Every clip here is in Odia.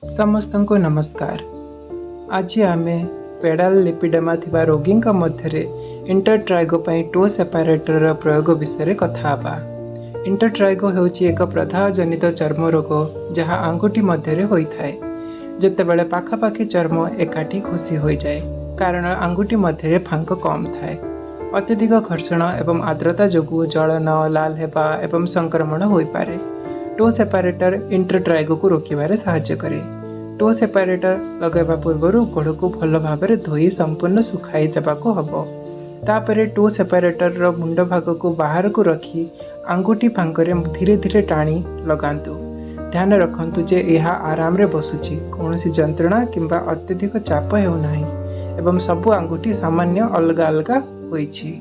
ସମସ୍ତଙ୍କୁ ନମସ୍କାର। ଆଜି ଆମେ ପେଡାଲ ଲିପିଡେମା ଥିବା ରୋଗୀଙ୍କ ମଧ୍ୟରେ ଇଣ୍ଟରଟ୍ରାଇଗୋ ପାଇଁ ଟୋ ସେପାରେଟରର ପ୍ରୟୋଗ ବିଷୟରେ କଥା ହେବା। ଇଣ୍ଟରଟ୍ରାଇଗୋ ହେଉଛି ଏକ ପ୍ରଦାହଜନିତ ଚର୍ମ ରୋଗ ଯାହା ଆଙ୍ଗୁଠି ମଧ୍ୟରେ ହୋଇଥାଏ, ଯେତେବେଳେ ପାଖାପାଖି ଚର୍ମ ଏକାଠି ଘଷି ହୋଇଯାଏ, କାରଣ ଆଙ୍ଗୁଠି ମଧ୍ୟରେ ଫାଙ୍କ କମ୍ ଥାଏ। ଅତ୍ୟଧିକ ଘର୍ଷଣ ଏବଂ ଆର୍ଦ୍ରତା ଯୋଗୁଁ ଜଳନ, ଲାଲ ହେବା ଏବଂ ସଂକ୍ରମଣ ହୋଇପାରେ। ଟୋ ସେପାରେଟର ଇଣ୍ଟରଟ୍ରାଇଗୋକୁ ରୋକିବାରେ ସାହାଯ୍ୟ କରେ। ଟୋ ସେପାରେଟର ଲଗାଇବା ପୂର୍ବରୁ ଗୋଡ଼କୁ ଭଲ ଭାବରେ ଧୋଇ ସମ୍ପୂର୍ଣ୍ଣ ଶୁଖାଇ ଦେବାକୁ ହେବ। ତାପରେ ଟୋ ସେପାରେଟରର ମୁଣ୍ଡ ଭାଗକୁ ବାହାରକୁ ରଖି ଆଙ୍ଗୁଠି ଫାଙ୍କରେ ଧୀରେ ଧୀରେ ଟାଣି ଲଗାନ୍ତୁ। ଧ୍ୟାନ ରଖନ୍ତୁ ଯେ ଏହା ଆରାମରେ ବସୁଛି, କୌଣସି ଯନ୍ତ୍ରଣା କିମ୍ବା ଅତ୍ୟଧିକ ଚାପ ହେଉନାହିଁ ଏବଂ ସବୁ ଆଙ୍ଗୁଠି ସାମାନ୍ୟ ଅଲଗା ଅଲଗା ହୋଇଛି।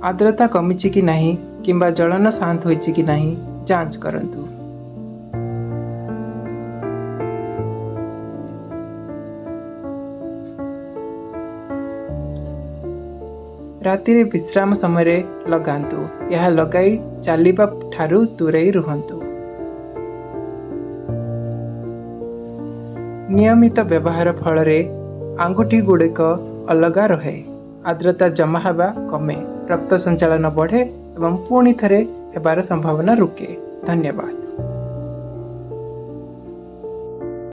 ଆର୍ଦ୍ରତା କମିଛି କି ନାହିଁ କିମ୍ବା ଜଳନ ଶାନ୍ତ ହୋଇଛି କି ନାହିଁ ଯାଞ୍ଚ କରନ୍ତୁ। ରାତିରେ ବିଶ୍ରାମ ସମୟରେ ଲଗାନ୍ତୁ। ଏହା ଲଗାଇ ଚାଲିବା ଠାରୁ ଦୂରେଇ ରୁହନ୍ତୁ। ନିୟମିତ ବ୍ୟବହାର ଫଳରେ ଆଙ୍ଗୁଠି ଗୁଡ଼ିକ ଅଲଗା ରହେ, ଆର୍ଦ୍ରତା ଜମା ହେବା କମେ, ରକ୍ତ ସଞ୍ଚାଳନ ବଢ଼େ ଏବଂ ପୁଣି ଥରେ ହେବାର ସମ୍ଭାବନା ରୋକେ। ଧନ୍ୟବାଦ।